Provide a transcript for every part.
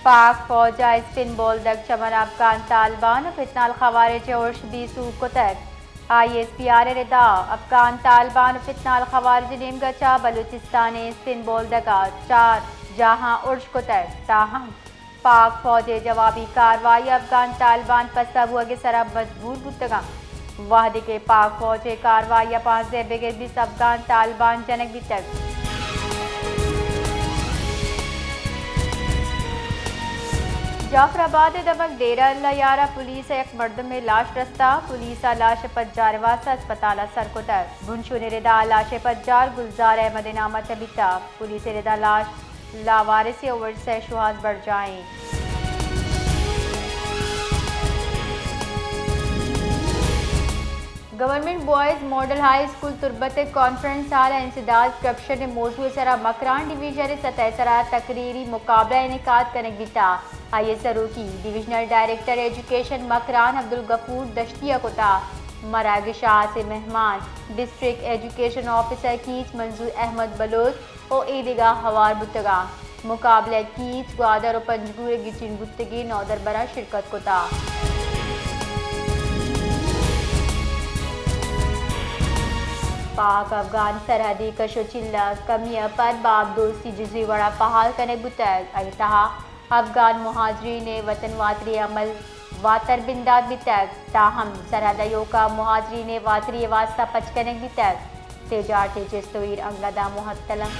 پاک فوج ءَ اسپن بولدگ چمن افغان طالبان ءُ فتنہ الخوارج ءِ ارش بے سوب کتگ۔ آئی ایس پی آر ءِ ردا افغان طالبان ءُ فتنہ الخوارج ءِ نیمگ ءَ چہ بلوچستان ءِ اسپن بولدگ ءَ چار جاہاں ارش کتگ، تاہم پاک فوج ءِ جوابی کاروائی ءَ افغان طالبان پسہ بوگ ءِ سرا مجبور بوتگ انت، وہدے کہ پاک فوج ءِ کاروائی ءَ پانزدہ بگر بیست افغان طالبان جنگ بیتگ۔ جعفر آباد ءِ دمگ ڈیرہ اللہ یار ءَ پولیس ءَ یک مردمے لاش رستہ، پولیس ءَ لاش ءِ پجار ءِ واستہ اسپتال ءَ سر کتگ۔ بنشون ءِ ردا لاش ءِ پجار گلزار احمد ءِ نام ءَ چہ بیتگ۔ پولیس ءِ ردا لاش لاوارثی ءِ ورثہ ءِ شوہاز برجاہ ایں۔ Government boys model high school تربت ءِ کانفرنس ہال ءَ انسداد کرپشن ءِ موضوع ءِ سرا مکران ڈویژن ءِ سطح ءِ سرا تقریری مقابلہ انعقاد کنگ بیتگ۔ آئی ءِ سروکی ڈویژنل ڈائریکٹر ایجوکیشن مکران عبدالغفور دشتی ءَ کتگ۔ مراگش ءَ ہاسیں مہمان ڈسٹرکٹ ایجوکیشن آفیسر کیچ منظور احمد بلوچ ءُ اے دگہ ہوار بوتگ انت۔ مقابلہ ءَ کیچ، گوادر ءُ پنجگور ءِ گچین بوتگیں نودربراں شرکت کتگ۔ پاک افغان سرحدی کش ءُ چیل ءَ کمی ءَ پد باب دوستی جزوی وڑ ءَ فعال کنگ بوتگ۔ آئی ءِ تہا افغان مہاجرین ءِ وطن واتری ءِ عمل واتر بندات بیتگ، تاہم سرحد ءِ ایوکا مہاجرین ءِ واتری ءِ واستہ پچ کنگ بیتگ۔ تجارتی چست ءُ ایر انگت ءَ معطل انت۔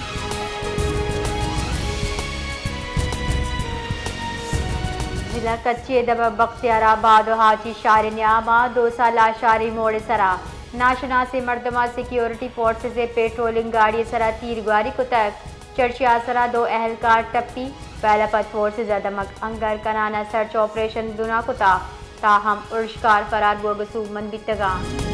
ضلع کچھی ءِ دمگ بختیار آباد ءُ حاجی شار ءِ نیام ءَ دو سالہ شاری موڑ ءِ سرا ناشناسیں مردماں سیکیورٹی فورسز ءِ پیٹرولنگ گاڑی ءِ سرا تیرگواری کتگ۔ چرچی ءِ آسرا دو اہلکار ٹپی، ویل ءَ پد فورسز ءَ دمگ انگر کنان ءَ سرچ آپریشن بنا کتگ، تاہم ارشکار فرار بوگ ءَ سوبمند بیتگ انت۔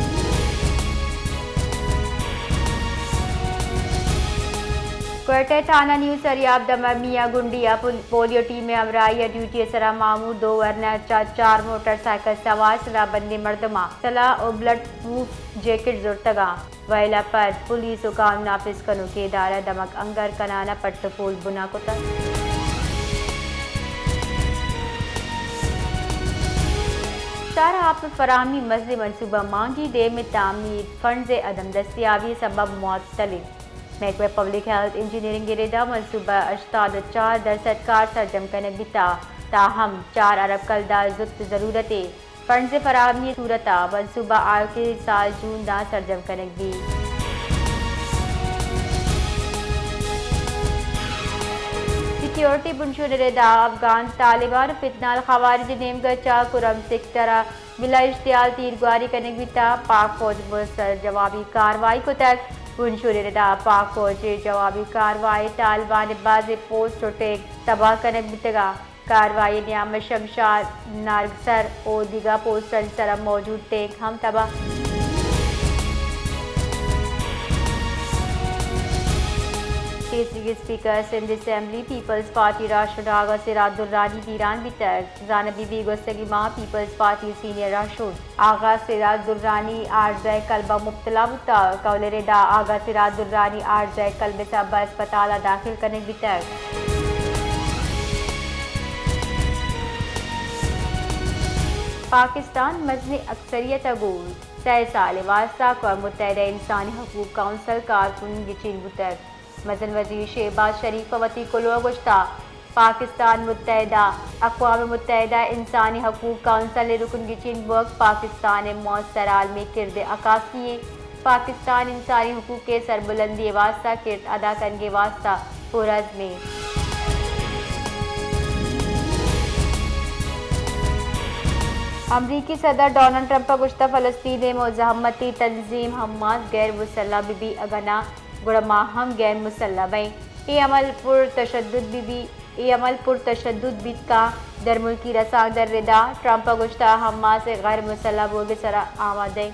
کوئٹہ ءِ تھانہ نیو سریاب دمگ میاں گنڈی ءَ پول-، پولیو ٹیم ءِ ہمراہی ءَ ڈیوٹی ءِ سرا مامور دو ورنا چہ چار موٹر سائیکل سوار سلاہ بندیں مردماں سلاہ ءُ بلٹ پروف جیکٹ زرتگ انت۔ ویل ءَ پد پولیس ءُ قانون نافذ کنوکیں ادارہ دمگ انگر کنان ءَ پٹ ءُ پول بنا کتگ۔ شار ءَ آپ ءِ فراہمی ءِ مزنیں منصوبہ مانگی، ڈیم ءِ تعمیر فنڈز ءِ عدم دستیابی ءِ سبب معطل انت۔ محکمہ پبلک ہیلتھ انجینئرنگ ءِ ردا منصوبہ ءِ ہشتاد ءُ چار درسد کار سرجم کنگ بیتگ، تاہم چار ارب کلدار زوت ضرورت انت۔ فنڈز ءِ فراہمی ءِ صورت ءَ منصوبہ آیوکیں سال جون ءَ سرجم کنگ بیت۔ سیکیورٹی بنشون ءِ ردا افغان طالبان ءُ فتنہ الخوارج ءِ نیمگ ءَ چہ کرم سیکٹر ءَ بلا اشتعال تیرگواری کنگ بیتگ۔ پاک فوج ءَ مؤثر جوابی کاروائی کتگ۔ بنشون ءِ ردا پاک فوج ءِ جوابی کاروائی ءَ طالبان ءِ بازیں پوسٹ ءُ ٹینک تباہ کنگ بیتگ۔ کاروائی ءِ نیام ءَ شمشاد، نارگسر ءُ دگہ پوسٹانی سرا موجود ٹینک ہم تباہ۔ کیسری اسپیکر سندھ اسمبلی پیپلز پارٹی راہشون آغا سراج درانی بیران بیتگ۔ زانگ بہ بیت گوستگیں ماہ پیپلز پارٹی سینئر راہشون آغا سراج درانی عارضہ قلب ءَ مبتلا بوتگ۔ کہول ءِ ردا آغا سراج درانی عارضہ قلب ءِ سبب ءَ اسپتال ءَ داخل کنگ بیتگ۔ پاکستان مزنیں اکثریت ءَ گوں سئے سال ءِ واستہ اقوام متحدہ انسانی حقوق کونسل ءِ کارکن گچین بوتگ۔ مزن وزیر شہباز شریف ءَ وتی کلوہ ءَ گوشتگ، پاکستان متحدہ، اقوام متحدہ انسانی حقوق کونسل ءِ رکن گچین بوگ پاکستان ءِ مؤثر عالمی کرد ءِ عکاسی اِنت۔ پاکستان انسانی حقوق ءِ سربلندی ءِ واستہ کرد ادا کنگ ءِ واستہ پرعزم اِنت۔ امریکی صدر ڈونلڈ ٹرمپ ءَ گوشتگ، فلسطین ءِ مزاحمتی تنظیم حماس غیر مسلح بہ بیت، اگاں نہ گڑا ما ہم غیر مسلح بئیں۔ اے عمل پر تشدد بہ بیت، اے عمل پر تشدد بیت کنت۔ درملکی رسانکدر ءِ ردا ٹرمپ ءَ گوشتگ، حماس ءِ غیر مسلح بوگ ءِ سرا آمادہ ایں۔